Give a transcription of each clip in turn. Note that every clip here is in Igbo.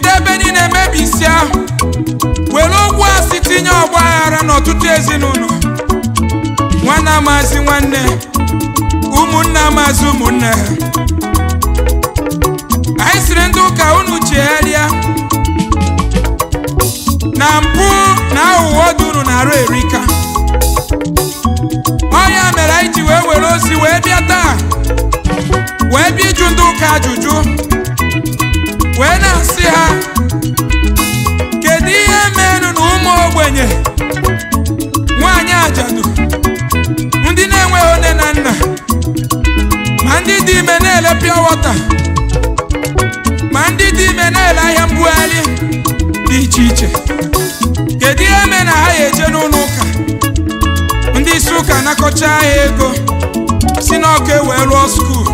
Jide ebe niile mebisia, were okwu asị tinye ọgba aghara n'ọtụtụ ezinụlọ. Nwanne amazi nwanne, ụmụnne amazi ụmụnne ha. Anyị siri ndị ụka unu chegharịa na mpụ na aghụghọ dị unu na-arụ erika. Ọ ya mere anyị ji wee were ozi wee bịa taa, wee bịa ịjụ ndị ụka ajụjụ, wee na-asị ha, kedu ihe merenụ na ụmụ ogbenye, nwaanyị ajadu, ndị na-enweghị nne na nna, ma ndị dị ime na-ele pure water, ma ndị dị ime na-ele ahịa mbugharị dị iche iche, kedu ihe mere na ha ya eje n'ụlọ ụka? Ndị isi ụka nakọcha ha ego si n'ọkụ ewee rụọ skuul,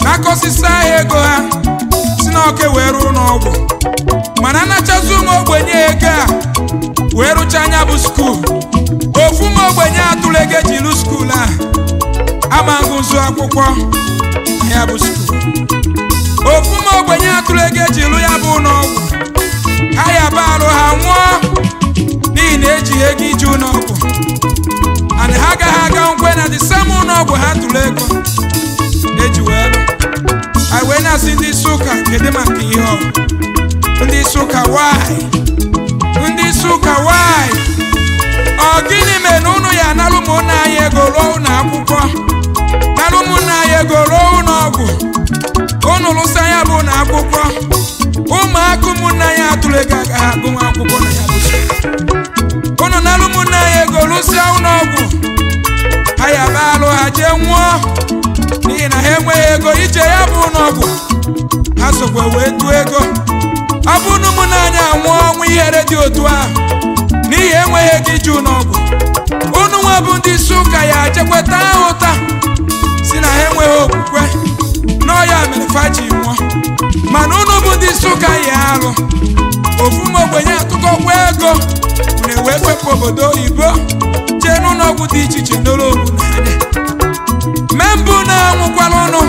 nakọsịsa ha ego ha si n'ọkụ ewee rụọ ụlọ ọgwụ, mana anachazi ụmụ ogbenye ego a wee rụcha anya bụ skuul. Ofu ụmụ ogbenye atụrụ ego eji rụ skuul a ama ngụzụ akwụkwọ na ya bụ skuul. Ofu ụmụ ogbenye atụrụ ego eji rụ ya bụ ụlọ ọgwụ, ha ya ba arụ ha nwụọ n'ihi na ejighị ego iji ụlọ ọgwụ, and ha agaghị aga nkwe na the same ụlọ ọgwụ ha tụrụ ego eji wee lụ. Anyị wee na-asị ndị isi ụka, kedu maka ihe ọ? Ndị isi ụka why? Ndị isi ụka why? Ọ gịnị mere na unu ya anara ụmụnna anyị ego rụọ ụlọ akwụkwọ, nara ụmụnna anyị ego rụọ ụlọ ọgwụ? Unu lụsa ya bụ ụlọ akwụkwọ, ụmụaka ụmụnna anyị atụrụ ego agaghị agụ nwa akwụkwọ na ya bụ skuul. Unu nara ụmụnna anyị ego lụsịa ụlọ ọgwụ, ha ya ba alụ ha jee nwụọ n'ihi na ha enweghị ego ije ya bụ ụlọ ọgwụ. Ha sokwa wee tụọ ego. Ọ bụ na ụmụnna anyị anwụọ ọnwụ ihere dị otu ahụ n'ihi enweghị ego ije ụlọ ọgwụ, unu nwa bụ ndị isi ụka ya echekweta ha ụta si na ha enweghị okwukwe n'ọya mere fa ji nwụọ. Mana unu bụ ndị isi ụka ya alụ ofu ụmụ ogbenye atụkọkwa ego unu ewee fepụ obodo oyibo jee n'ụlọ ọgwụ dị iche iche n'ụlọ ogbu n'anya. Mee mbụ na-anwụkwala ụnụ,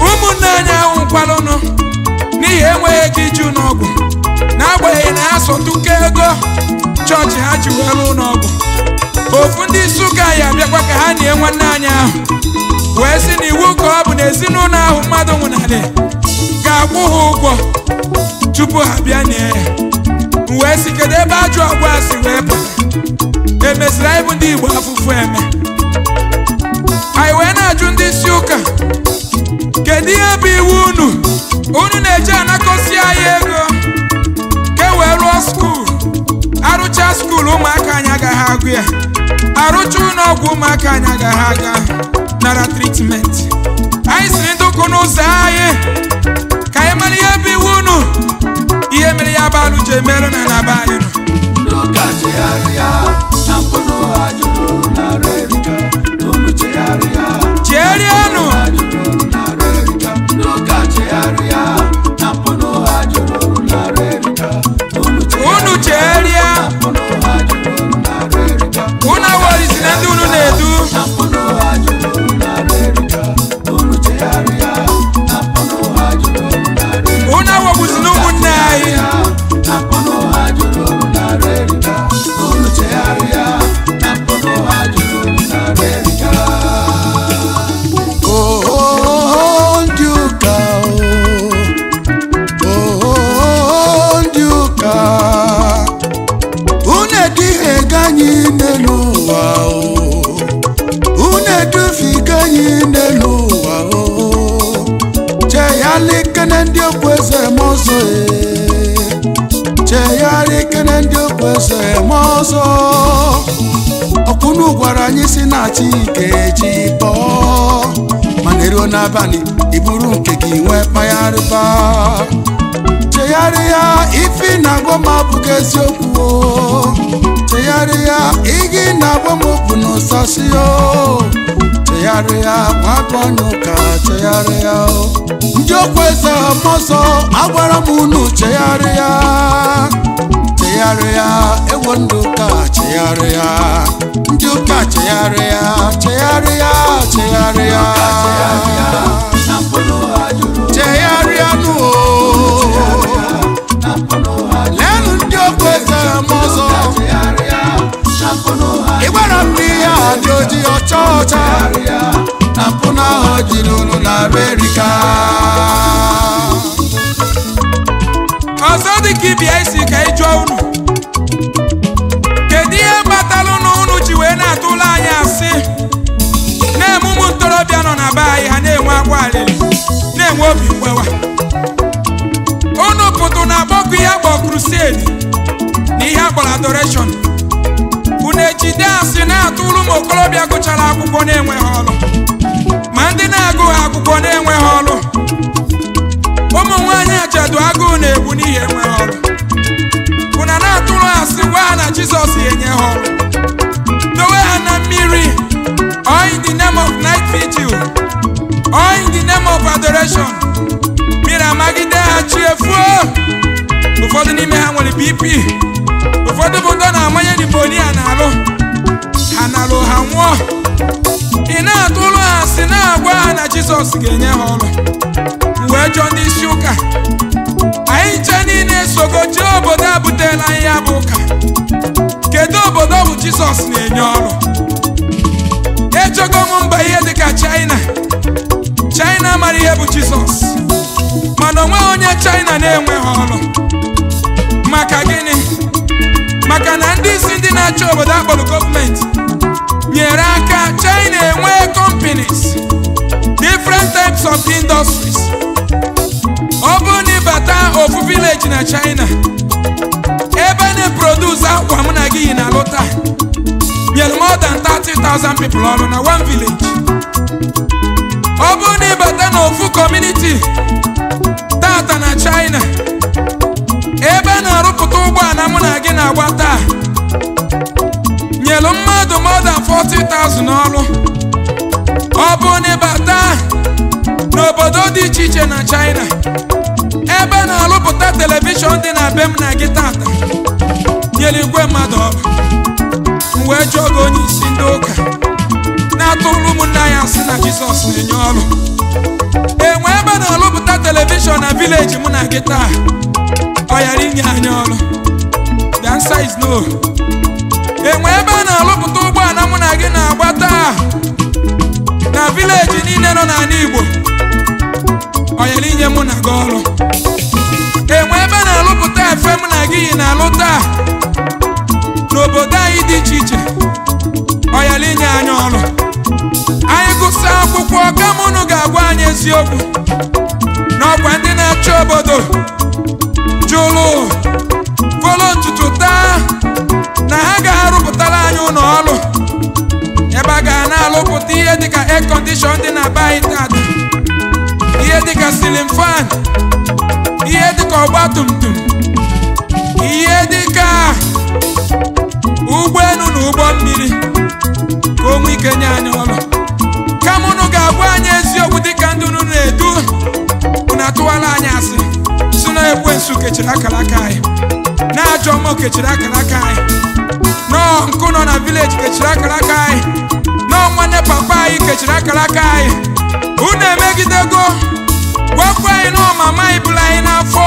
ụmụnne anyị anwụkwala ụnụ n'ihi enweghị ego iji ụlọ ọgwụ, n'agbanyeghị na ha sọtụkọ ego chọọchị ha ji wee rụọ ụlọ ọgwụ. Ofu ndị isi ụka ya abịakwa ka ha nie nwanne anyị ahụ wee sị na iwu ka ọ bụ na ezinụlọ ahụ mmadụ nwụnarị ga-akwụ ha ụgwọ tupu ha bịa nie ya. Wee sị kedu ebe ajọ ọgwụ a si wee pụta? Emesịrị anyị bụ ndị Igbo afụfụ eme. Anyị wee na-ajụ ndị isi ụka, kedu ihe bụ iwu unu? Unu na-eji anakọsi anyị ego ka e wee rụọ skuul, arụcha skuul ụmụaka anyị agaghị agụ ya, arụcha ụlọ ọgwụ ụmụaka anyị agaghị aga nara tritment. Anyị siri ndị ụkwụ n'ụzọ anyị ka anyị mara ihe bụ iwu unu, ihe mere ya bụ alụ ji emerụ na na be anyị nọ. Ndị ụka chegharịa na mpụ na ụgha juru n'arụ erika. Unu chegharịa, Chegharịanụ. ụgha juru n'arụ erika. Ndị ụka chegharịa na mpụ na ụgha juru n'arụ erika. Unu Unu chegharịa, na mpụ na ụgha juru n'arụ erika. unu awọrịzina ndị unu na-edu. Na mpụ na ụgha juru n'arụ erika. Unu chegharịa na mpụ na ụgha juru n'arụ erika. Unu aghọgbuzina ụmụnne anyị. Na mpụ na ụgha juru n'arụ erika. Unu chegharịa na mpụ na ụgha juru n'arụ erika. Oh, ndị ụka, oh, ndị ụka, unu eduhie ego anyị n'elu ụwa, unu edufiga anyị n'elu ụwa, chegharịkene ndị okwu eze eme ọzọ, chegharịkene ndị okwu eze eme ọzọ. Ọkwụnụ gwara anyị si na chi ike ji pọọ, mana eruo n'abalị iburu nke gị nwee kpagharịba. Chegharịa, ife na-agwa m abụghị eziokwu o. Chegharịa, ịgị na-agwa m bụ n'ụsasị o. Chegharịa, nwabụ onye ụka, chegharịa o. Ndị okwu eze ọmọsọ agwara m unu chegharịa, chegharịa, ewo ndị ụka chegharịa, ndị ụka chegharịa, chegharịa, chegharịa, Na mpụ na ụgha juru chegharịa nụ o. Ọzọ dị ka ibia isi ka ị jụọ unu, kedu ihe kpatalụ na unu ji wee na-atụla anyị asị na-eme ụmụ ntorobịa nọ na be anyị ha na-enwe akwa alịlị, na-enwe obi mgbawa? Unu pụtụ na agbọkọ ihe akpọ crusade na ihe akpọrọ adoration. Unu ejide asị na-atụrụ ụmụ okorobịa gụchara akwụkwọ na-enweghị ọrụ, ma ndị na-agụghị akwụkwọ na-enweghị ọrụ, ụmụ nwaanyị ajadu agụụ na-egbu n'ihi enweghị ọrụ. Unu na-atụrụ asị gwa ha na Jizọs enye ha ọrụ, dowe ha na mmiri, all in the name of night vigil, all in the name of adoration. Mmiri amagide ha chi efuo. Ụfọdụ n'ime ha nwere BP, ụfọdụ bụ ndị na-amanye nimonia na-alụ ha na-alụ ha nwụọ. Ị na-atụrụ ha asị na-agwa ha na Jizọs ga-enye ha ọrụ. Wee jụọ ndị isi ụka, anyị nche niile sogo jee obodo a butela anyị ya bụ ụka, kedu obodo ọ bụ Jizọs na-enye ọrụ? Echego m mba ihe dịka China. China mara ihe bụ Jizọs, mana onweghị onye China na-enweghị ọrụ. Maka gịnị? Maka na ndị isi ndị na-achị obodo akpọrọ gọọmenti nyere aka China enwee companies, different types of industries. Ọ bụrụ na ịbata ofu village na China ebe na-eproduce akwa mụ na gị yi na lụta, nyere more than 30,000 people ọrụ na one village. Ọ bụrụ na ịbata na ofu community tata na China ebe na-arụpụta ụgbọala mụ na gị na-agba taa, nyere mmadụ more than 40,000 ọrụ. Ọ bụrụ na ịbata n'obodo dị iche iche na China ebe na-arụpụta telivishọn dị na be m na gị tata, nyere igwe mmadụ ọrụ. M wee jụọ gị onye isi ndị ụka na-atụrụ ụmụnne anyị asị na Jizọs na-enye ọrụ, enwe ebe na-arụpụta telivishọn na vileji mụ na gị taa, ọ ghara inye anyị ọrụ? The answer is no. Enwe ebe na-arụpụta ụgbọala mụ na gị na-agba taa na vileji niile nọ n'ala Igbo, ọ ghara inye mụ na gị ọrụ? Enwe ebe na-arụpụta efe mụ na gị yi na-alụ taa n'obodo anyị dị iche iche, ọ ghara inye anyị ọrụ? Anyị gụsị akwụkwọ, kama unu ga-agwa anyị eziokwu n'ọkwa ndị na-achị obodo jụrụ fọlọ ntutu taa na ha ga-arụpụtara anyị ụlọ ọrụ ebe a ga na-alụpụta ihe dịka air condition dị na be anyị tata, ihe dịka ceiling fan, ihe dịka ọgba tum tum, ihe dịka ụgbọelu na ụgbọ mmiri, ka o nwee ike nye anyị ọrụ. Kama unu ga-agwa anyị eziokwu dịka ndị unu na-edu, unu atụwala anyị asị si na ekwensu kechiri akara aka anyị, na ajọ mmụọ kechiri akara aka anyị, nọọ nkụ nọ na vileji kechiri akara aka anyị, nọọ nwanne papa anyị kechiri akara aka anyị. Unu emegidego gwakwa anyị nọọ mama anyị bụrụ anyị n'afọ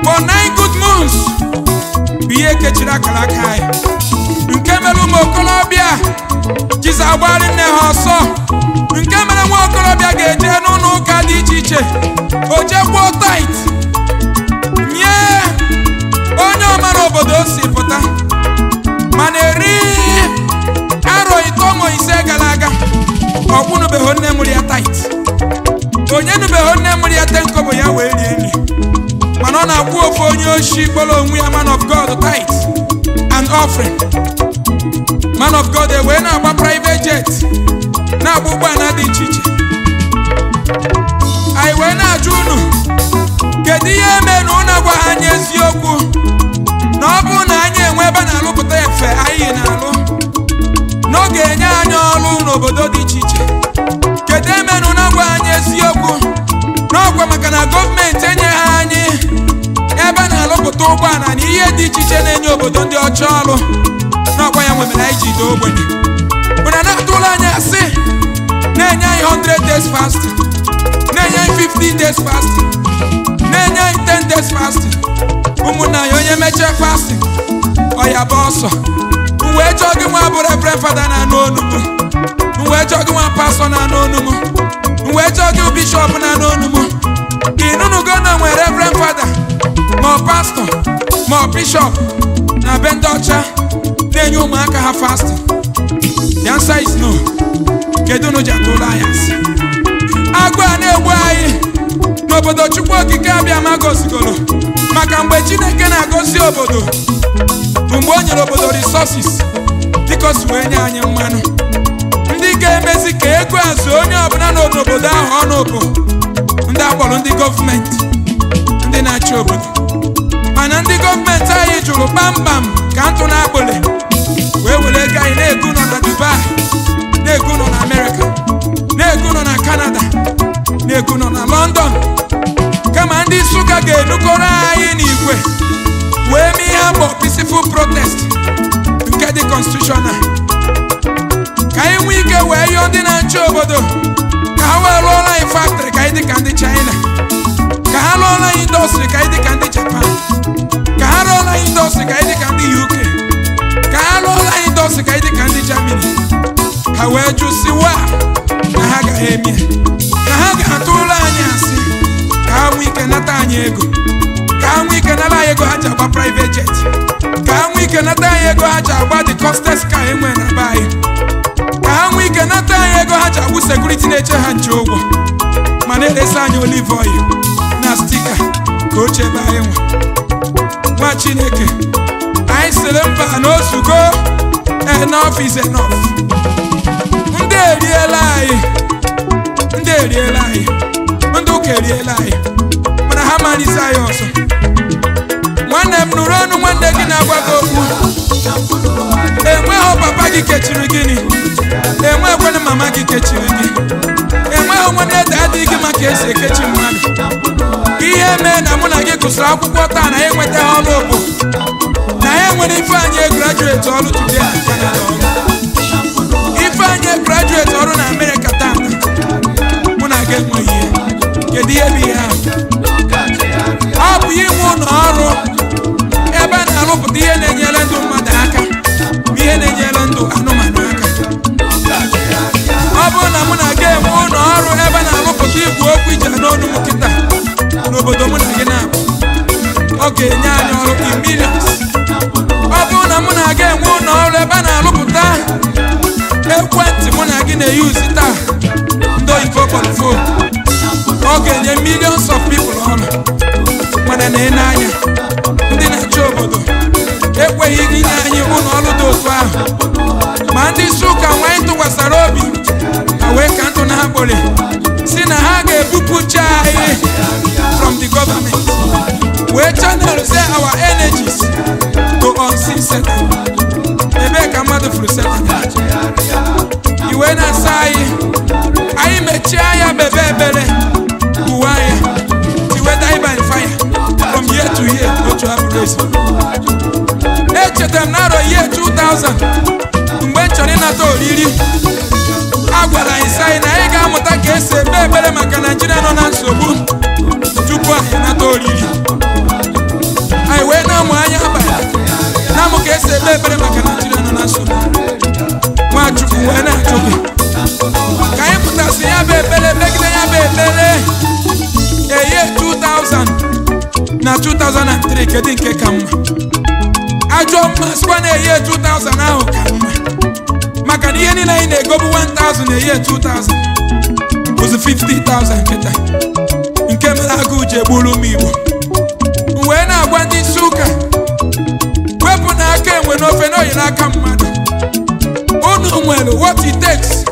for 9 good months bụ ihe kechiri akara aka anyị, nke mere ụmụ okorobịa jizi agbari nne ha ọsọ, nke mere nwa okorobịa ga-eje n'ụlọ ụka dị iche iche o jekwuo tait nye onye ọmara obodo o si pụta. Mana eri arọ 3 ma 5 gara aga, ọ kwụnụbeghị nne mụrụ ya tait, onye nụbeghị nne mụrụ ya tenkobo ya wee rie nri, mana ọ na-akwụ ofu onye oshi kpọrọ onwe ya man of God tait and offering. Man of God ewee na-agba private jet, na-agba ụgbọala dị iche iche. Anyị wee na-ajụ unu, kedu ihe mere na unu agwaghị anyị eziokwu na ọ bụrụ na anyị enwe ebe na-alụpụta efe anyị na-alụ na ọ ga-enye anyị ọrụ n'obodo dị iche iche? Kedu eme na unu agwaghị anyị eziokwu na ọkwa maka na gọọmenti enyeghị anyị ebe na-alụpụta ụgbọala na ihe dị iche iche na-enye obodo ndị ọcha ọrụ, n'ọkwa ya nwemere anyị ji doo ogbenye? Unu na-atụrụ anyị asị na-enye anyị 100 days fasting, na-enye anyị 15 days fasting, na-enye anyị 10 days fasting. Ụmụnna anyị, onye mechie fasting ọ ya bụ ọsọ. M wee chọọ gị nwa bụ reverend fada na-anụ onu m, m wee chọọ gị nwa pastọ na-anụ onu m, m wee chọọ gị bishọp na-anụ onu m. Ịnụnụgo na nwere reverend fada pastọ ma ọ bishọp na be ndị ọcha na-enye ụmụaka ha fasting? The answer is no. Kedu unu ji atụrụ anyị asị? Agụụ a na-egbu anyị n'obodo Chukwu Okike Abịama gozigoro, maka mgbe Chineke na-agọzi obodo bụ mgbe o nyere obodo resources, dịka o si wee nye anyị mmanụ ndị ga-emezi ka ego azụ onye ọbụla nọ n'obodo ahụ ọnụ bụ ndị akpọrọ ndị gọọmenti, ndị na-achị obodo. Mana ndị gọọmenti anyị jụrụ kpamkpam ka ntụ na-akpụlị wee were ego anyị na-egu nọ na Dubai, na-egu nọ na Amerịka, na-egu nọ na Canada, na-egu nọ na London, kama ndị isi ụka ga-enukọrọ anyị n'igwe wee mee ihe akpọ peaceful protest nke dị constitutional, ka anyị nwee ike wee yọọ ndị na-achị obodo ka ha wee rụọrọ anyị factory ka anyị dị ka ndị China, ka ha rụọrọ anyị industry ka anyị dị ka ndị Japan, ka ha rụọrọ anyị industry ka anyị dị ka ndị UK, ka ha rụọrọ anyị industry ka anyị dị ka ndị Germany. Ha wee jụsiwa na ha agaghị eme, na ha ga-atụrụ anyị asị ka ha nwee ike nata anyị ego, ka ha nwee ike nara anyị ego ha ji agba private jet, ka ha nwee ike nata anyị ego ha ji agba the costest car enwe na be anyị, ka ha nwee ike nata anyị ego ha ji agbụ security na-eche ha nche ụgwọ, ma na-eresa anyị olive oil na sticker ka o chebe anyị nwa. Nwa Chineke, anyị sịrị mba na ozugo, enough is enough. Ndị eriela anyị, ndị eriela anyị, ndị ụka eriela anyị, mana ha malite anyị ọzọ. Nwanne m, nụrụ ọnụ nwanne gị na-agwa gị okwu. Enweghị papa gị kechiri gịnị, enweghịkwanụ mama gị kechiri gị, enweghị nwanne daddy gị maka esi ekechi mmadụ. Ihe mee na mụ na gị gụsịrị akwụkwọ taa na ya enwetaghị ọrụ bụ na ya nwere Ifeanyị graduate ọrụ today na Canada ọrụ, Ifeanyị graduate ọrụ na Amerịka tata, mụ na gị enweghị ihe. Kedu ihe bụ ihe ahụ? Ọ bụ inwe ụlọ ọrụ ebe a na-arụpụta ihe na-enyere ndụ mmadụ aka, ihe na-enyere ndụ anụmanụ aka. Ọ bụrụ na mụ na gị enwe ụlọ ọrụ ebe a na-arụpụta igwe okwu ije n'ọnụ m kịta n'obodo mụ na gị na-abụ, ọ ga-enye anyị ọrụ in millions. Ọ bụrụ na mụ na gị enwe ụlọ ọrụ ebe a na-arụpụta ekwentị mụ na gị na-eyuzi taa, ndị oyibo kpọrọ phone, ọ ga-enye millions of people ọrụ. Mana na anya ndị na-achị obodo ekweghị inye anyị ụlọ ọrụ dị otu ahụ, ma ndị isi ụka nwanyị tụkwasara obi ha wee ka ntụ na ha kpọrọ si na ha ga-ebupụcha anyị from the government, wee channel say our energies to unseen Satan. Ebee ka mmadụ furu Satan? Iwe na-asa anyị, anyị mechie anya bebe ebere uwe anya tiwe die by fire from year to year otu abụrụ ezi. Echetara m n'arọ year 2000 mgbe m chọrọ ịnata oriri, a gwara anyị sị anyị na anyị ga-amụta ka esi ekpe ekpere maka Naijiria nọ na nsogbu tupu anyị anata oriri. Anyị wee na-amụ anya abalị na-amụ ka esi ekpe ekpere maka Naijiria nọ na nsogbu. Nwachukwu wee na-achụ gị ka anyị pụtasị ya bụ ekpere megide ya bụ ekpere eye 2000 na 2003. Kedu nke ka mma? Ajọ mma sịkwa na eye 2000 ahụ ka mma, maka na ihe niile anyị na-egobu 1000 eye 2000 bụzi 50,000 kịta, nke mere agụụ ji egburu ụmụ Igbo. M wee na-agwa ndị isi ụka, wepụ n'aka enwe n'ofe na oyi n'aka mmadụ. Unu nwere what it takes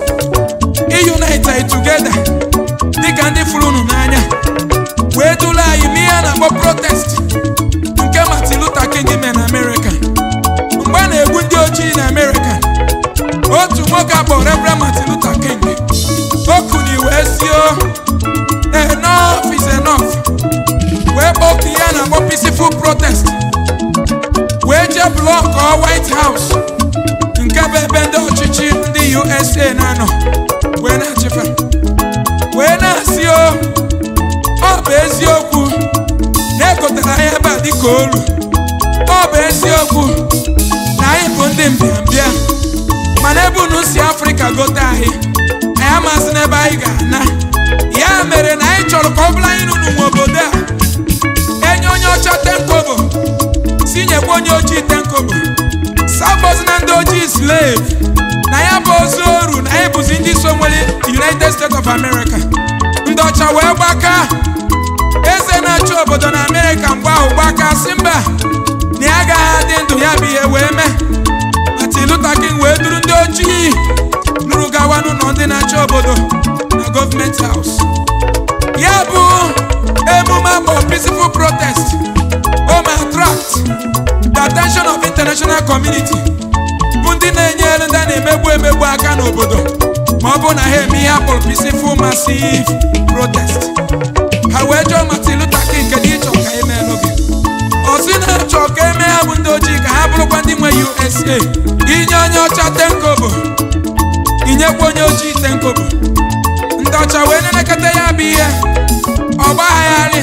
unite anyị together dịka ndị fụrụ unu n'anya, wee duru anyị n'ihe a na-akpọ protest nke Martin Luther King mere na Amerịka mgbe a na-egbu ndị ojii na Amerịka. Otu nwoke akpọ Reverend Martin Luther King okuni wee sio enough is enough, wee kpọọ ihe a na-akpọ peaceful protest, wee jee block White House nke bụ ebe ndị ọchịchị ndị USA na-anọ wee na-achịfa, wee na-asị o ọ bụ eziokwu na ekotara anyị ebe a dịka olu, ọ bụ eziokwu na anyị bụ ndị mbịambịa, mana ebe unu si Afrịka gote anyị, anyị amasị n'ebe anyị ga-ana. Ya mere na anyị chọrọ ka ọ bụla anyị nunu nwe obodo a, enye onye ọcha 10 kobo, Si nyekwa onye ojii 10 kobo. Sabọzi na ndị ojii slave, na ya bụ ozu oru, na ya bụzi ndị so nwere United States of America. Ndị ọcha wee gbaka. Eze na-achị obodo na Amerịka mgbe ahụ gbaka sị mba, na ya agaghị adị ndụ ya bụ ihe wee mee. Martin Luther King wee duru ndị ojii nụrụ gawa n'ụlọ ndị na-achị obodo na government house. Ya bụ emume akpọ peaceful protest o ma attract the attention of international community, bụ ndị na-enyere ndị a na-emegbu emegbu aka n'obodo, ma ọ bụ na ha eme ihe akpọrọ peaceful massive protest. Ha wee jụọ Martin Luther King, kedu ịchọ ka emeelụ gị? Ọ sị na-achọ ka eme ha bụ ndị ojii ka ha bụrụkwa ndị nwe USA. Inye onye ọcha 10 kobo, inyekwa onye ojii 10 kobo. Ndị ọcha wee na-elekọta ya bụ ihe ọgbagharị,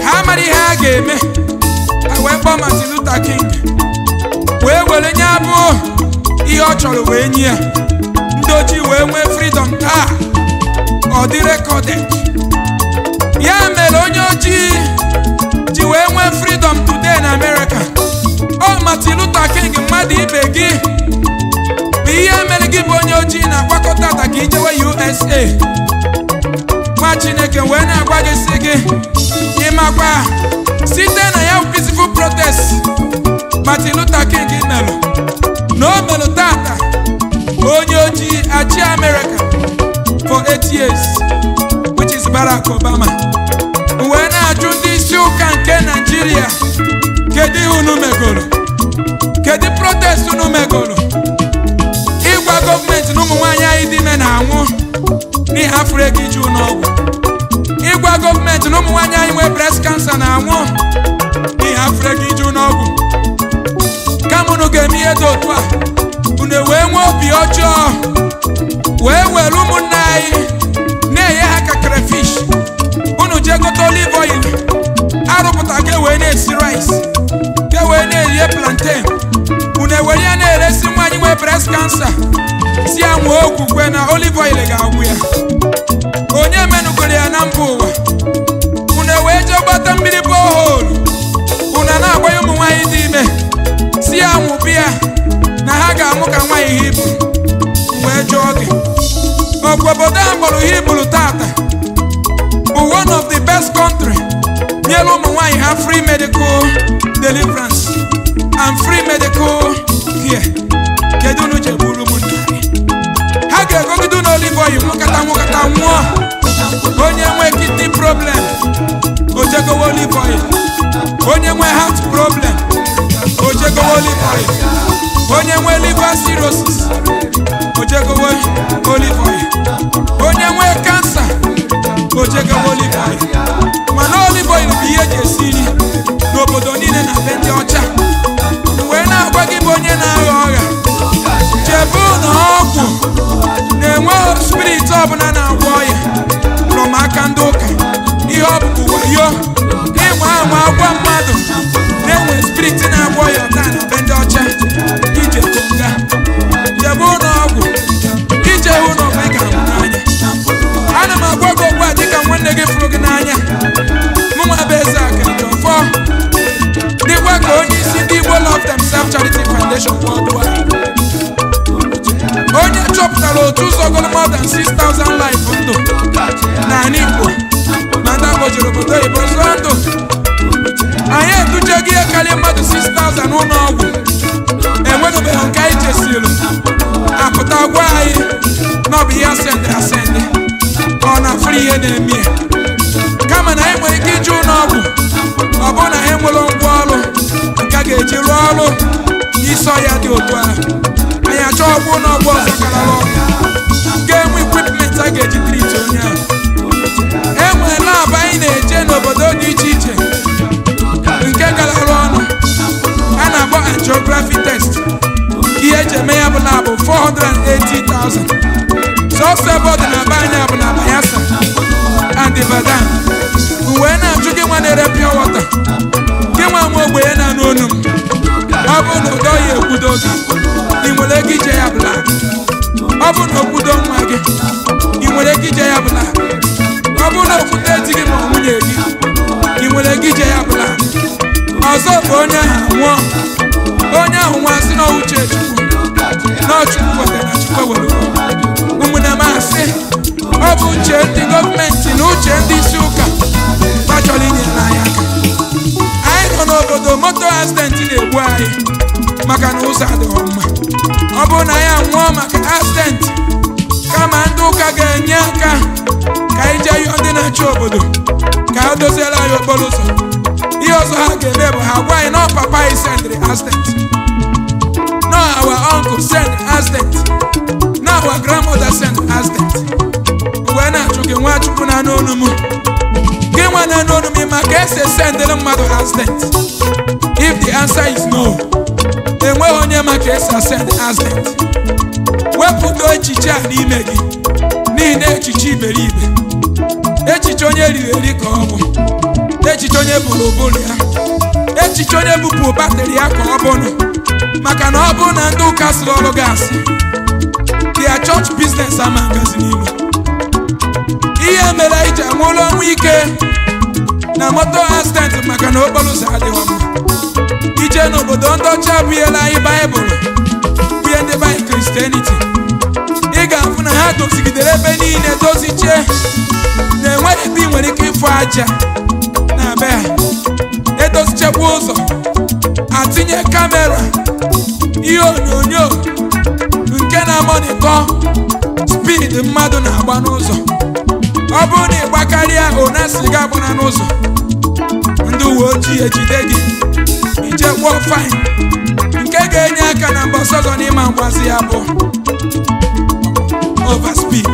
ha mara ihe ha ga-eme. Ha wee kpọọ Martin Luther King wee were nye abụọ ihe ọ chọrọ wee nye ya. Ndị ojii wee nwee freedom taa, ọ dị recorded. Ya mere onye ojii ji wee nwee freedom today na America. Ọ Martin Luther King, mmadụ ibe gị, bụ ihe mere gị bụ onye ojii na-akwakọta ata ka ijewe USA. Nwa Chineke wee na-agwa gị sị gị, ịmakwa site na ya peaceful protest Martin Luther King melụ, na o melụ tata onye ojii achị America for 8 years, which is Barack Obama. Wee na-ajụ ndị isi ụka nke Nigeria, kedu ihe unu megoro? Kedu protest unu megoro? Ịgwa gọọmenti na ụmụ nwaanyị anyị dị ime na-anwụ n'ihi afụrụ ego iji ụlọọgwụ. Ịgwa gọọmenti na ụmụ nwaanyị anyị nwee breast cancer na-anwụ n'ihi afụrụ ego iji ụlọọgwụ. Kama unu ga-eme ihe dị otu a, unu wee nwee obi ọjọọ wee were ụmụnne anyị na-enye ha ka crayfish. Unu jee gote olive oil arụpụta ka wee na-esi rice, ka wee na-erie plantain. Unu ewere ya na-eresi nwaanyị nwee breast cancer, si ya nwee okwukwe na olive oil ga-agwụ ya. Onye menugoro ya na mba ụwa? Unu wee jee gbata mmiri borehole, unu na-agbanye ụmụ nwaanyị dị ime, si ya nwụbụ ya na ha ga-amụ ka nwaanyị Hibru. Wee jụọ gị, ọkwa obodo a kpọrọ Hibru tata bụ one of the best country nyere ụmụ nwaanyị ha free medical deliverance and free medical care. Kedu unu ji egburu ụmụnne anyị? Ha ga-egogide na olive oil nwụkata nwụkata nwụọ. Onye nwe kidney problem ojegowe olive oil, onye nwe heart problem ojegowe olive oil, onye nwe liver cirrhosis ojegowe olive oil, onye nwe kansa ojegowe olive oil. Mana olive oil bụ ihe eji esi nri n'obodo niile na be ndị ọcha. Wee na-agwa gị bụ onye na-agha ọrịa, chebe na ọgwụ na-enwe spirit ọbụla na-agwọ ọya from aka ndị ụka. Ihe ọ bụ wayo ịnwa anwa agwa mmadụ na-enwe spirit na-agwọ ọya taa na be ndị ọcha. Ije konga jebe ụlọ ọgwụ, ije hụ na ọgwụ ị ga-ahụ n'anya. Ana m agwa gị okwu a dịka nwanne gị fụrụ gị n'anya. Mụnwa bụ Ezeaka Ejiofor, dịkwa ka onye isi ndị Igbo Love Themselves Charity Foundation worldwide, onye chọpụtara otu ụzọ goro more than 6,000 life ndụ n'ala Igbo ma ndị agbojiri obodo oyibo zụọ ndụ. Anyị educhego ihe karịa mmadụ 6,000 ụlọ ọgwụ, enwenubeghị nke anyị chesiru apụta gwa anyị na ọ bụ ihe asendị asendị ka ọ na-afụrụ ihe na-eme. Kama na anyị nwere ike ije ụlọ ọgwụ, ọ bụrụ na anyị nwere ngwa ọrụ nke a ga-eji rụọ ọrụ n'isi ọya dị otu ahụ, anyị achọghị ọgwụ ụlọ ọgwụ ọzọ karara ọgwụ ga-enwe equipment a ga-eji treat onye ahụ. E nwere lab anyị na-eje n'obodo dị iche iche nke garara ọnụ a na-akpọ angiography test. Ihe eji eme ya bụ lab 480,000. Sọsọ ebe ọ dị na be anyị bụ na Bayelsa and Ibadan. Uwe na-achụ gị nwa na-ere pure water, gị nwa nwa ogbenye na-anụ onu m, ọ bụrụ na ụdọ ya ekwudo gị, ị nwere ego ije ya bụ lab. Ọ bụrụ na okwudo nwa gị, ị nwere ego ije ya bụ lab. Ọ bụrụ na okwudo di gị ma ọ nwunye gị, ị nwere ego ije ya bụ lab. Ọzọ ka onye ahụ nwụọ. Onye ahụ nwa sị na uche Chukwu, na Chukwu wetara na Chukwu were. Ụmụnne m, asị ọ bụ uche ndị gọọmenti na uche ndị isi ụka ha chọrọ inyere anyị aka. Anyị nọ n'obodo moto accident na-egbu anyị maka na ụzọ adịghị mma. Ọ bụrụ na anyị anwụọ maka accident, kama ndị ụka ga-enye aka ka anyị jee yọọ ndị na-achị obodo ka ha doziere anyị okporo ụzọ, ihe ọzọ ha ga-eme bụ ha gwa anyị na ọ papa anyị sendịrị accident, no our uncle send accident, no our grandmother send accident. Wee na-achụ gị, nwa Chukwu, na anụ olu m, gị nwa na anụ olu m, ma ka esi esendịrị mmadụ accident? If the answer is no, enweghị onye ma ka esi asend accident. Wepụta echiche a n'ime gị, n'ihi na echiche iberibe, echiche onye riri eri ka ọ bụ, echiche onye bụrụ ụbụrụ ya, echiche onye bupụ battery ya ka ọ bụrụ. Maka na ọ bụrụ na ndị ụka sịrị ọrụ gị asị, their church business ama ngazi n'ilu. Ihe mere anyị ji anwụrụ ọnwụ ike na moto accident maka na okporo ụzọ adịghị mma. Ije n'obodo ndị ọcha bunyela anyị Baịbụl, bunye ndị be anyị Christianity, ị ga-afụ na ha dozigidere ebe niile, dozichie na enweghị ebe ị nwere ike ịfụ aja na be ha. Edozichekwa ụzọ, atinye camera, ihe onyonyo nke na-amonitor speed mmadụ na-agba n'ụzọ. Ọ bụrụ na ị gbakarịa ona siga agbana n'ụzọ, ndị uwe ojii ejide gị, ije kwụọ fine, nke ga-enye aka na mbọsị ọzọ n'ịma mgbazi ya bụ overspeed.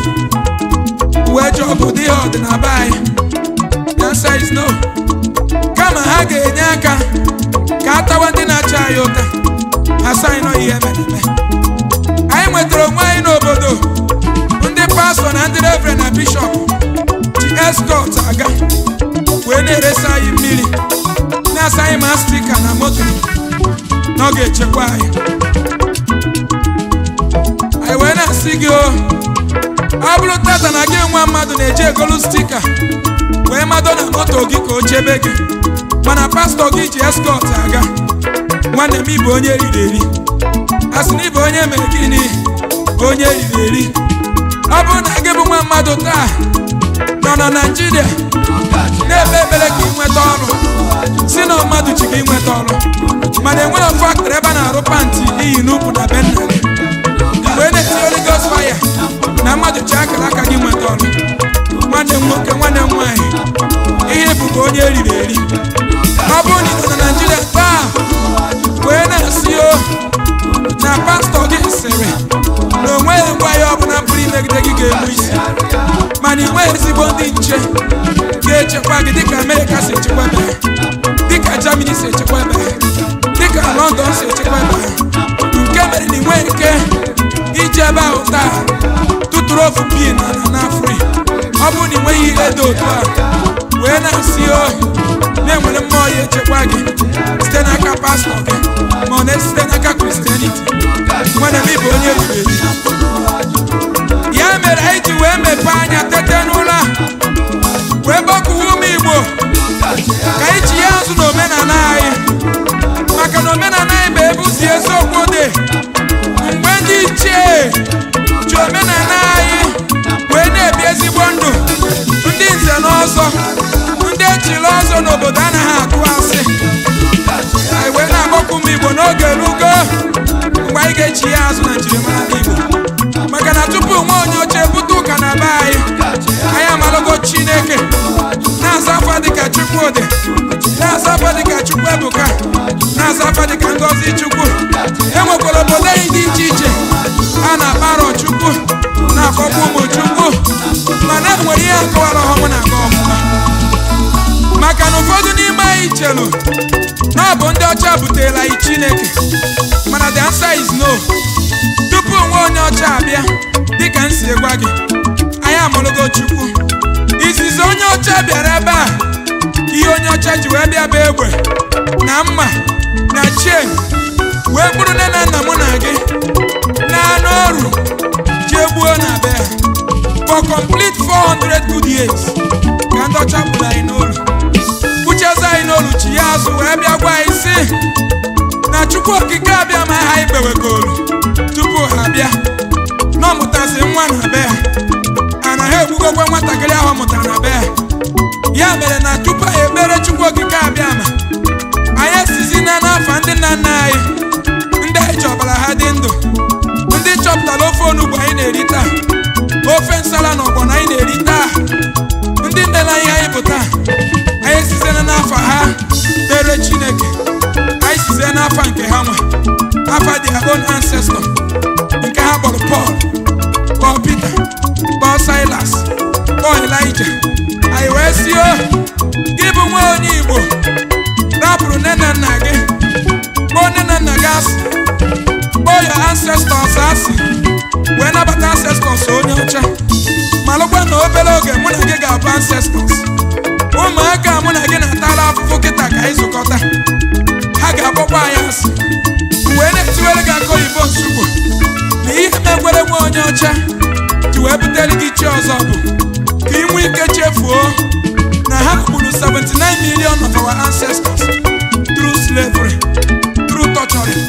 Wee jụọ, bụ ụdị ihe ọdịnaba anyị? The answer is no. Kama ha ga-enye aka ka a tawa ndị na-achị anyị ụta, ha sị anyị nọ ihe mere eme. Anyị nwetara onwe anyị n'obodo ndị pastọ na ndị reverend na bishọp ji escort aga wee na-eresi anyị mmiri, na-asa anyị ma sticker na moto na ọ ga-echekwa anyị. Anyị wee na-asị gị, o ọ bụrụ tata na gị nwa mmadụ na-eji egolu sticker wee mado na moto gị ka o chebe gị, mana pastọ gị ji escort aga, nwanne m, ịbụ onye riri eri. A sị na ịbụ onye mere gịnị? Onye riri eri. Ọ bụrụ na gị bụ nwa mmadụ taa nọ na Naijiria na-ekpe ekpere ka ị nweta ọrụ, si na mmadụ ji gị nweta ọrụ, mana enwere factory ebe a na-arụ pant iyi n'ukwu na be nna gị, wee na-eti Holy Ghost fire na mmadụ ji akara aka gị nweta ọrụ, nwanne m nwoke, nwanne m nwaanyị, ihe bụ ka onye eriri eri. Ọ bụrụ na ị nọ na Naijiria taa wee na-asị o na pastọ gị sịrị na o nweghị ngwa ya ọbụla pụrụ imegide gị ga-egbu isi, mana ị nweghị ezigbo ndị nche ga-echekwa gị dịka Amerịka si echekwa ebe ha, dịka Germany si echekwa ebe ha, dịka London si echekwa ebe ha, nke mere na ị nweghị ike iji ebe ahụ taa tụtụrụ ofu pin na na free, ọ bụrụ na ị nweghị ihe dị otu a wee na-asị o na-enwere mmụọ ya echekwa gị site n'aka pastọ gị ma ọ na-esite n'aka Christianity, nwanne m, ịbụ onye riri eri. Ya mere anyị ji wee mepee anya, tete n'ụlọ a, wee gbakọwa ụmụ Igbo ka anyị ji ya azụ na omenala anyị, maka na omenala anyị bụ ebe ụzọ eziokwu dị. Mgbe ndị ichie ji omenala anyị wee na-ebi ezigbo ndụ, ndị nze na ọzọ, ndị echiri ọzọ n'obodo anaghị atụ asị. Anyị wee na-agbakọ ụmụ Igbo n'oge erugo mgbe anyị ga-echi ya azụ na njirimara ndị Igbo, maka na tupu nwa onye oche bute ụka na be anyị, anyị amalogo Chineke, na-aza afa dịka Chukwudị, na-aza afa dịka Chukwuebuka, na-aza afa dịka Ngozi Chukwu. E nwekwara obodo anyị dị iche iche a na-akpa arọ Chukwu, na-akpọkwa ụmụ Chukwu, mana e nwere ihe akọwara ọhụm na-aga ọfụma, maka na ụfọdụ n'ime anyị chelu na ọ bụ ndị ọcha butere anyị Chineke. Mana the answer is no. Tupu nwa onye ọcha abịa, dịka m si gwa gị, anyị amụrụgo Chukwu. Izizi onye ọcha bịara ebe a, ihe onye ọcha ji wee bịa bụ egbe na mma na chain, wee bụrụ nne na nna mụ na gị na anụ ọrụ jee gbuo na be ha for complete 400 good years, ka ndị ọcha gburu anyị n'olu, kpuchezi anyị n'olu chi. chi ya azụ wee bịa gwa anyị sị na Chukwu Okike abịa ma ha ikpewegolu tupu ha bịa na ọ mụtasị nwa na be ha, ana ha egbugokwa nwatakịrị ahụ mụtara na be ha. Ya mere na tupu anyị ekpere Chukwu Okike abịa ma anyị esizina n'afa ndị nna nna anyị, ndị anyị chọbara ha dị ndụ, ndị chọpụtara ofe onugbu anyị na-eri taa, ofe nsala na ọgbọnọ anyị na-eri taa, ndị nne na ihe anyị bụ taa, anyị esizina n'afa ha kpere Chineke. Anyị sizie n'afa nke ha nwe, afa their own ancestor, nke ha kpọrọ Paul, kpọọ Peter, kpọọ Silas, kpọọ Elijah. Anyị wee sị, o gị bụ nwa onye Igbo rapụrụ nne na nna gị, kpọọ nne na nna gị asị, kpọọ your ancestors asị, wee nabata ancestors onye ọcha, malụkwa na obere oge mụ na gị ga-abụ ancestors. Ụmụaka mụ na gị na-atara afụfụ kịta ka anyị zụkọta, ha ga-akpọkwa anyị asị. Wee na-etiwere gị aka oyibo nsugbo na ihe mekwere nwa onye ọcha ji wee butere gị chi ọzọ bụ ka ị nwee ike chefuo na ha gburu 79 million of our ancestors through slavery, through torturing.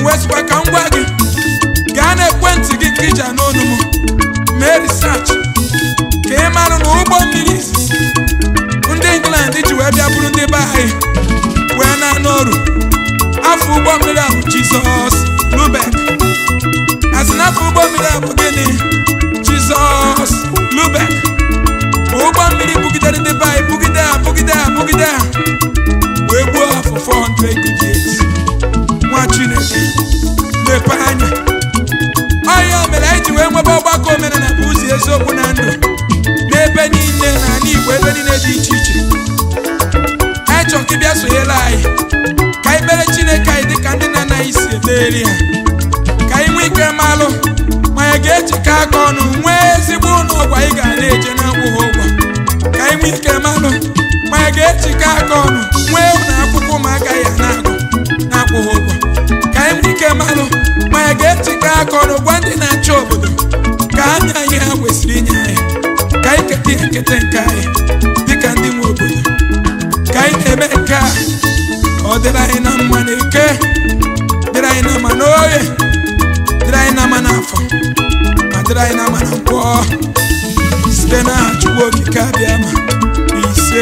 Wee sịkwa ka m gwa gị, gaa na ekwentị gị nke iji anụ olu m mee research ka ị mara na ụgbọ mmiri izizi ndị England ji wee bịa bụrụ ndị be anyị wee na-anụ ọrụ, afọ ụgbọ mmiri a bụ Jizọs Lubek. Asị na afọ ụgbọ mmiri a bụ gịnị? Jizọs Lubek. Ụgbọ mmiri bugidere ndị be anyị, bugide ha, bugide ha, bugide ha, wee gbuo ha for 400 years. Nwa Chineke, mepee anya. Ọ ya mere anyị ji wee nwebe ọgbakọ omenala bụ ụzọ eziokwu na ndụ n'ebe niile n'ala Igbo, ebe niile dị iche iche. Anyị chọrọ ka ị bịa sonyere anyị ka anyị kpere Chineke anyị dịka ndị nna nna anyị si ekpere ha, ka anyị nwee ike malụ ma anyị ga-ejikọ aka ọnụ nwee ezigbo ụlọ ọgwụ anyị ga na-eje na-akwụghị ụgwọ, ka anyị nwee ike malụ ma anyị ga-ejikọ aka ọnụ nwee ụlọ akwụkwọ ụmụaka ya na-agụ na-akwụghị ụgwọ, ka anyị nwee ike malụ ma anyị ga-ejikọ aka ọnụ gwa ndị na-achị obodo ka ha nye anyị ha kwesịrị inye anyị, ka anyị keta ihe nketa nke anyị dịka ndị nwe obodo. Ka anyị na-eme nke a, ọ dịrị anyị na mma na eke, dịrị anyị na mma n'oye, dịrị anyị na mma n'afọ, ma dịrị anyị na mma na nkwọ, site n'aha Chukwu Okike abịa ma. Ise.